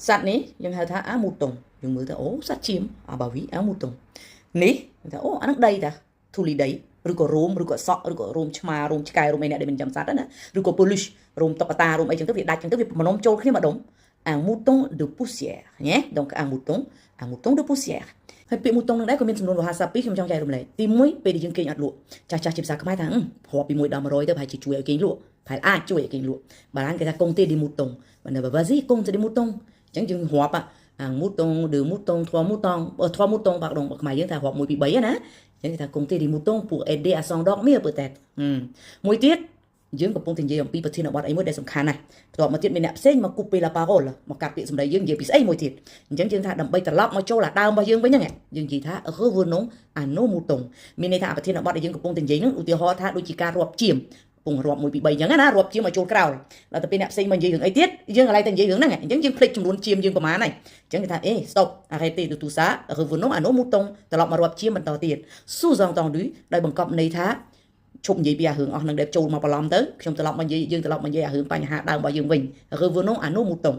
សត្វនេះយើងហៅថា un mouton យើងមើលទៅអូសត្វចៀម ah bah oui, un mouton នេះថាអូអាហ្នឹងដីតាធូលីដីឬក៏រោមឬក៏សក់ឬក៏រោមឆ្មារោមឆ្កែរោមអីអ្នកដែលមិនចាំសត្វណាឬក៏ peluche រោមតុក្កតារោមអីចឹងទៅវាដាច់ចឹងទៅវាបំណុំចូលគ្នាម្ដុំ un mouton de poussière ញ៉េ donc un mouton, un mouton de poussière. ហើយពាក្យ mouton នឹងដែរក៏មានចំនួនវោហារស័ព្ទពីរខ្ញុំចង់ចែករំលែកទី1ពេលដែលយើងគេងអត់លក់ចាស់ចាស់ជាភាសាខ្មែរថារាប់ពី1ដល់100ទៅប្រហែលជាជួយឲ្យគេងលក់ប្រហែលអាចជួយឲ្យគេងលក់បារាំងគេថា compter des moutons បើនៅ vas-y, compte des moutons. អញ្ចឹងយើងរាប់ un mouton, deux moutons, trois moutons, trois moutons, pardon. បើខ្មែរយើងថារាប់1 2 3ណាអញ្ចឹងគេថា compter des moutons pour aider à s'endormir peut-être. មួយទៀតយើងកំពុងតែនិយាយអំពីប្រធានបទអីមួយដែលសំខាន់ណាស់បន្ទាប់មកទៀតមានអ្នកផ្សេងមក couper la parole មកកាត់ពាក្យសម្ដីយើងនិយាយពីស្អីមួយទៀតអញ្ចឹងយើងថាដើម្បីត្រឡប់មកចូលអាដើមរបស់យើងវិញហ្នឹងយើងនិយាយថា revenons à nos moutons មានន័យថាប្រធានបទដែលយើងកំពុងតែនិយាយហ្នឹងឧទាហរណ៍ថាដូចជាការរាប់ចៀមកំពុងរាប់1 2 3អញ្ចឹងណារាប់ចៀមឲ្យចូលក្រោលដល់ទៅពេលអ្នកផ្សេងមកនិយាយរឿងអីទៀតយើងកន្លែងតែនិយាយរឿងហ្នឹងអញ្ចឹងយើងភ្លេចចំនួនចៀមយើងប្រហែលហើយអញ្ចឹងគេថាអេ stop, arrêtez de tout ça, revenons à nos moutons ត្រឡប់មករាប់ចៀមបន្តទៀត sous-entendu ដោយបង្កប់ន័យថាឈប់និយាយពីអារឿងអស់នឹងដែលចូលមកបន្លំទៅខ្ញុំត្រឡប់មកនិយាយយើងត្រឡប់មកនិយាយអារឿងបញ្ហាដើមរបស់យើងវិញ revenons à nos moutons.